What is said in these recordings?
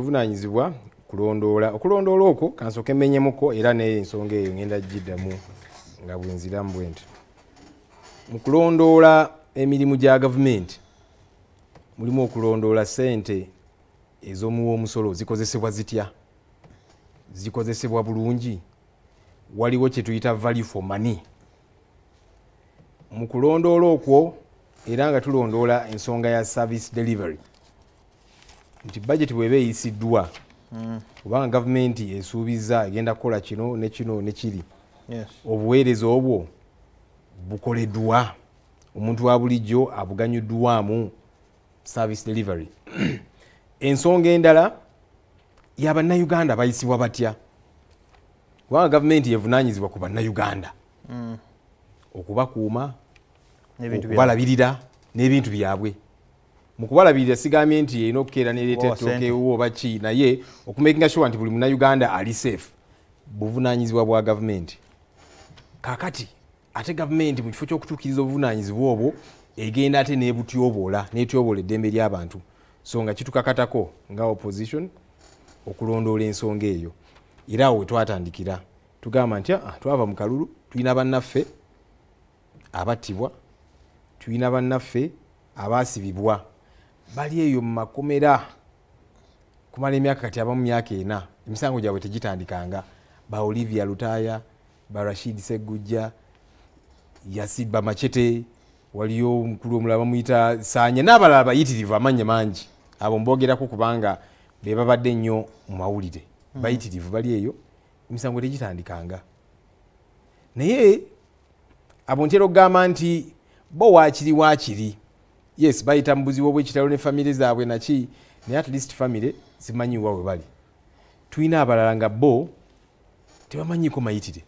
Obuvunaanyizibwa kulondoola. Okulondoola okwo kansooke mmenyemuko, era n'ensonga eyo ngenda giddamu nga bwenziramu bwe nti. Mu kulondoola emirimu gya gavumenti mulimu okulondoola ssente ez'omuwa omusolo zikozesebwa zitya, zikozesebwa bulungi, waliwo kye tuyita value for money. Mu kulondoola okwo era nga tulondoola ensonga ya service delivery, nti budget bw'eba eyisiddwa kubanga gavumenti esuubiza egenda kukola kino ne kino ne kiri, obuweereza obwo bukoleddwa, omuntu wa bulijjo abuganyuddwamu service delivery. Ensonga endala ya bannayuganda bayisibwa batya, kubanga gavumenti yevunaanyizibwa ku bannayuganda okubakuuma, okubalabirira n'ebintu byabwe. Mu kubalabirira sigambye nti erina okukeera n'ereeta ettooke ewuwo oba ki, naye okumakinga sure nti buli munnayuganda ali safe buvunaanyizibwa bwa gavumenti. Kaakati ate gavumenti mu kifo ky'okutuukiriza obuvunaanyizibwa obwo egenda ate n'ebutyoboola, n'etyoboola eddembe ly'abantu. So nga kitukakatako nga opposition okulondoola ensonga eyo. Era awo we twatandikira tugamba nti twava mu kalulu, tulina bannaffe abattibwa, tulina bannaffe abaasibibwa, bali eyo mu makomera kumala emyaka kati abamu myaka 4, emisango gyabwe tegitandikanga. Ba Olivia Lutaaya, ba Rashid Seggujja, Yasid Bamachete, waliyo omukulu omulala bamuyita Saanya n'abalala bayitirivu, amannya mangi. Abo mboogerako kubanga be babadde nnyo mu mawulire, bayitirivu bali eyo, emisango tegitandikanga. Naye abo ntera okugamba nti bo waakiri waakiri, yes, bayita mu buzibu obw'ekitalo ne famire zaabwe naki, naye at least famire zimanyi wa we bali. Tulina abalala nga bo tebamanyiiko mayitire,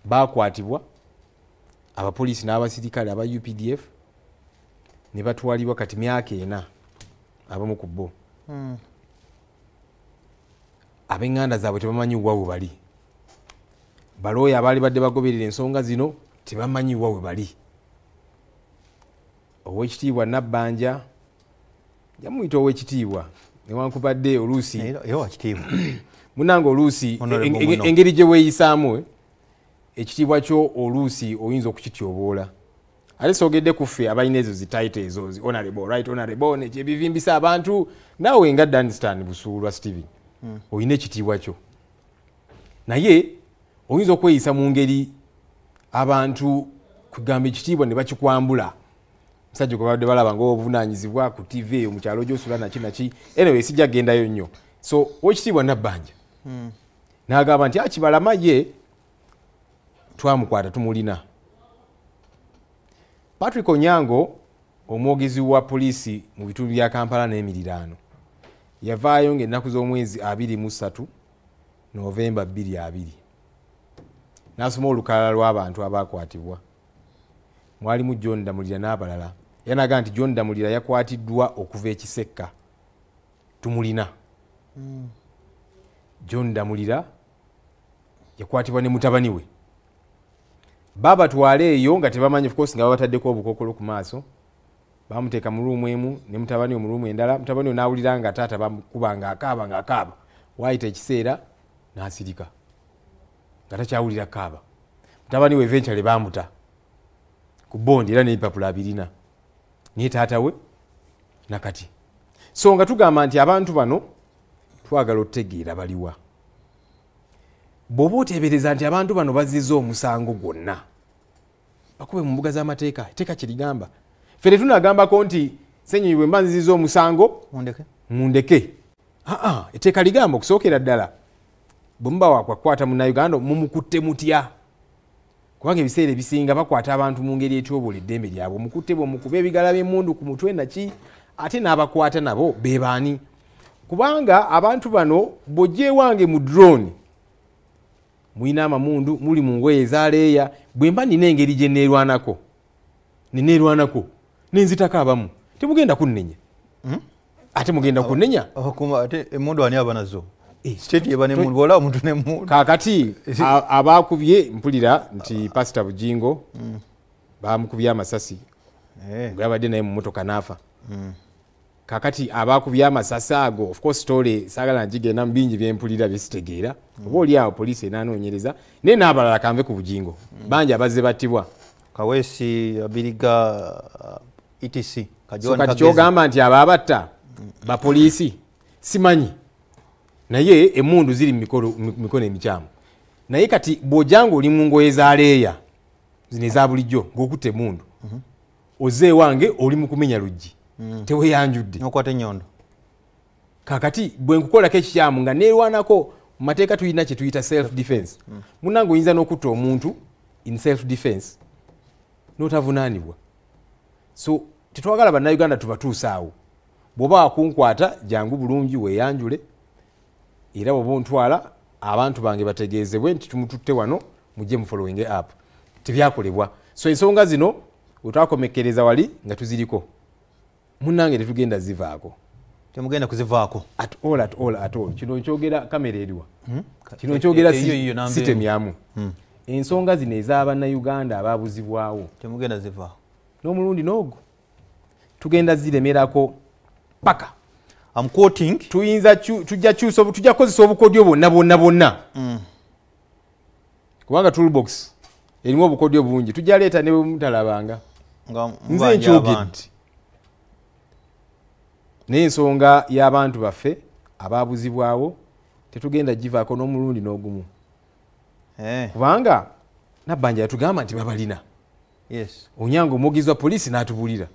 baakwatibwa abapoliisi n'abasirikale aba UPDF ne batwalibwa kati myaka 4 abamu ku bo. Ab'enganda zaabwe tebamanyi wa we bali, balooya abaali badde bagoberera ensonga zino tebamanyi wa we bali. Oweekitiibwa Nabbanja yamuyita oweekitiibwa newankubadde oluusi munange oluusi engeri gye weeyisaamu ekitiibwa kyo oluusi oyinza okukityoboola. Ate soogedde ku ffe abalina ezo zi title ezo zi honorable, right honorable, nekyebivimbisa abantu. Naawe nga Danstan Busuulwa Steven olina ekitiibwa kyo, naye oyinza okweyisa mu ngeri abantu kugamba ekitiibwa ne bakikwambula. Musajja gwe babadde balaba ng'obuvunaanyizibwa ku TV eyo mu kyalo gy'osula naki naki, anyway sijja kugendayo nnyo. So oweekitiibwa Nabbanja n'agamba nti Kibalama ye twamukwata tumulina. Patrick Onyango omwogezi wa poliisi mu bitundu bya Kampala n'emiriraano yavaayo ng'ennaku z'omwezi 23 Novemba 2020 n'asoma olukalala lw'abantu abakwatibwa. Mwalimu John Damulira n'abalala. Era n'agamba nti John Damulira yakwatiddwa okuva e Kisekka, tumulina. John Damulira yakwatibwa ne mutabani we, babatwala eyo nga tebamanyi, of course nga babataddeko obukookolo ku maaso, bamuteeka mu ruumu emu ne mutabani we mu ruumu endala. Mutabani we n'awulira nga taata bamukuba ng'akaaba ng'akaaba, waayita ekiseera n'asirika nga takyawulira kaaba. Mutabani we eventually baamuta ku bondi era n'ebipapula abirina, naye taata we nakati. So nga tugamba nti abantu bano twagala otutegeera baliwa. Bw'oba oteebereza nti abantu bano bazizza omusango gwonna, bakube mu mbuga z'amateeka, etteeka kye ligamba. Ffe tetunagambako nti Ssenyonyi bwe mba nzizza omusango mundeke. Etteeka ligamba okusookera ddala bwe muba wakwakwata munnayuganda mumukutte mutya, kubanga ebiseera ebisinga bakwata abantu mu ngeri etyoboola eddembe lyabwe. Omukutte bw'omukuba ebigala by'emmundu ku mutwe naki, ate n'abakwata nabo be baani? Kubanga abantu bano bw'ojja ewange mu drone mulina amamundu, muli mu ngoye ezaleeya, bwe mba nina engeri gye neerwanako neneerwanako nenzitako abamu, temugenda kunnenya. Ate mugenda kunnenya? Ate emmundu ani aba nazo? State eba n'emmundu, bw'olaba omuntu n'emmundu. Kaakati abaakubye mpulira nti Pastor Bujingo bamukubye amasasi, nga yabadde naye mu mmotoka n'afa. Kakati abakubye amasasi ago, of course story saagala ngigenda mu bingi byempulira byesitegeera, oba oli awo poliisi enaanoonyereza, naye n'abalala kanve ku Bugingo bangi abazze battibwa. Kaweesi, Abiriga, etc. So kati kyogamba nti abo abatta bapoliisi simanyi, naye emmundu ziri mu mikono emikyamu. Naye kati bw'ojanga oli mu ngoye za leeya zino eza bulijjo ng'okutta emmundu, ozze ewange oli mu kumenya luggi, teweeyanjudde, n'okwata ennyondo. Kakati bwe nkukolako ekikyamu nga neerwanako, mu mateeka tulina kye tuyita self defense. Munnange, oyinza n'okutta omuntu in self defense n'otavunaanibwa. So tetwagala Bannayuganda tubatuuse awo. Bw'oba wakunkwata, jangu bulungi weeyanjule, era bw'oba ontwala abantu bange bategeezebwe nti tumututte wano, mujje mu following up. Tebyakolebwa. So ensonga zino wetwakomekkereza wali nga tuziriko, munnange, tetugenda zivaako. Temugenda kuzivaako. At all, at all, at all. Kino nkyogera, kamera eriwa? Kino nkyogera, sitemyamu. Ensonga zino ez'Abannayuganda ababuzibwawo temugenda zivaako n'omulundi n'ogwo, tugenda ziremerako paka. I'm quoting. Tuyinza tujja kyusa, tujja kukozesa obukodyo bwonna bwonna bwonna, kubanga toolbox erimu obukodyo bungi, tujja leeta ne bwe mutalabanga. Nze nkyogedde, naye ensonga y'abantu baffe ababuzibwawo tetugenda givaako n'omulundi n'ogumu, kubanga Nabbanja yatugamba nti babalina. Onyango omwogezi wa poliisi n'atubulira.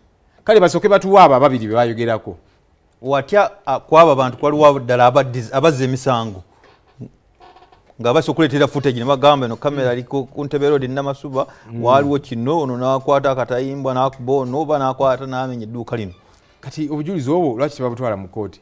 Kale basooke batuwa abo ababiri be bayogerako. Watya kwabo abantu kwaliwo ddala abazza emisango nga basobola okuleetera footage ne bagamba eno kamera aliko ku Ntebe Road Namasuba, waliwo kino, ono n'akwata akatayimbwa n'akuba ono oba n'akwata n'amenya edduuka lino. Kati obujulizi obwo lwaki tebabutwala mu kkooti?